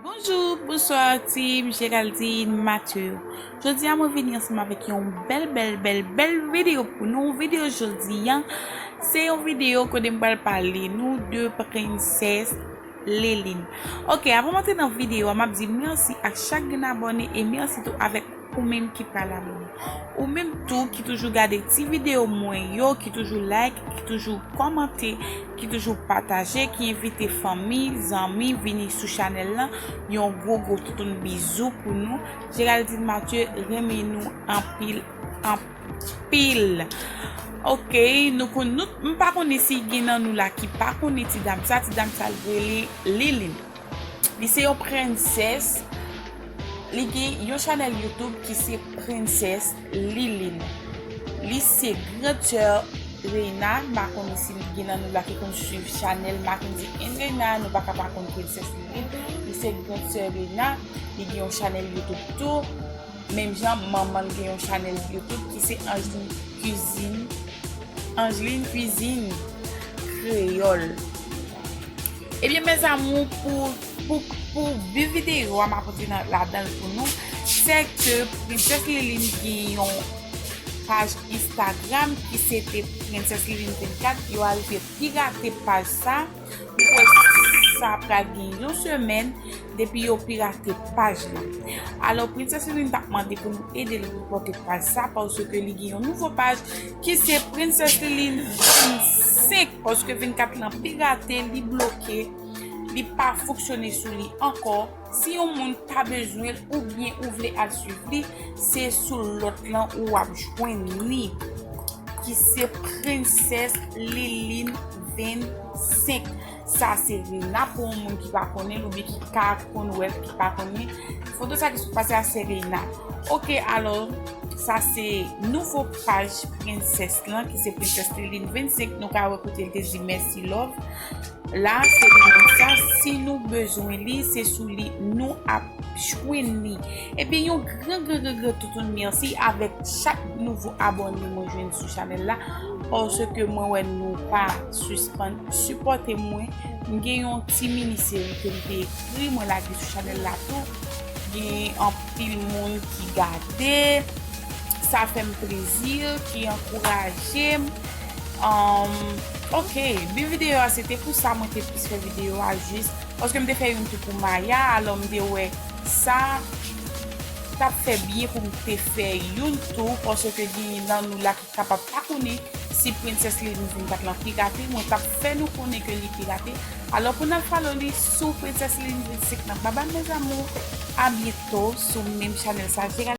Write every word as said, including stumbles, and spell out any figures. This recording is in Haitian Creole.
Bonjou, bonswa, team Géraldine Mathieu. Jodi a, mwen vini ansanm avèk yon bèl, bèl, bèl, bèl videyo pou nou. Videyo jodi a, se yon videyo kote m pral pale nou de Prensès Liline. Ok, avan m antre nan videyo a, m ap di mèsi ak chak grenn abòne e mèsi tou avèk ou menm ki pral abòne. Ou menm tou ki toujou gade ti videyo mwen yo, ki toujou like, ki toujou kòmante, ki toujou pataje, ki envite fanmi, zanmi vini sou chanèl lan. Yon gwo, gwo toutoun bizou pou nou. Géraldine Mathieu renmen nou anpil, anpil. Ok, nou konn, nou, m pa konnen si gen nan nou la ki pa konnen ti dam sa, ti dam sa l rele Liline. Li se yon prensès. Li gen yon chanèl YouTube ki se Prensès Liline. Li se grand sè Reina. M pa konnen si gen nan nou la ki konn swiv chanèl Mackendy and Reina, nou pa ka pa konn Prensès Liline. Li se grand sè Reina. Li gen yon chanèl YouTube tou. Menm jan manman l gen yon chanèl YouTube ki se Angeline Cuisine. Angeline Cuisine Créole. Ebyen, mes amours, pou, pou, pou bi videyo a, m ap antre nan, ladan l pou nou, se ke Prensès Liline gen yon paj Instagram ki se te Prensès Liline vennkat, yo arive pirate paj sa. M kwè sa pral gen yon semèn depi yo pirate paj la. Alò, Prensès Liline t ap mande pou nou ede l repòte paj sa, paske li gen yon nouvo paj ki se Prensès Liline vennsenk, paske vennkat lan pirate, li bloke, li pa fonksyone sou li ankò. Si yon moun ta bezwen l oubyen ou vle al swiv li, se sou lòt lan ou ap jwenn li, ki se Prensès Liline vennsenk. Sa se Reina pou yon moun ki pa konnen l oubyen ki ka konn wè l, ki pa konnen. Foto sa ki sot pase a se Reina. Ok, alò, sa se nouvo paj prensès lan, ki se Prensès Liline vennsenk. Nou ka wè kote l te di mèsi love. La, se li menm sa. Si nou bezwen li, se sou li nou ap jwenn li. Ebyen, yon gran, gran, gran, gran toutoun mèsi avèk chak nouvo abòne mwen jwenn sou chanèl la, paske mwen wè nou pa sispann sipòte mwen. M gen yon ti mini seri ke m te ekri, mwen lage sou chanèl la tou. Gen anpil moun ki gade, sa fè m plezi, ki ankouraje m. Um, ok, bi videyo a, se te pou sa mwen te plis fè videyo a, jis paske m te fè youn tou pou Maya, alò m te wè sa t ap fè byen pou m te fè youn tou, paske gen nan nou la ki kapab pa konnen si Prensès Liline vennkat lan pirate, mwen t ap fè nou konnen ke li pirate. Alò pou n al follow li sou Prensès Liline vennsenk nan. Babay, mes amours, a byento sou menm chanèl sa, Géraldine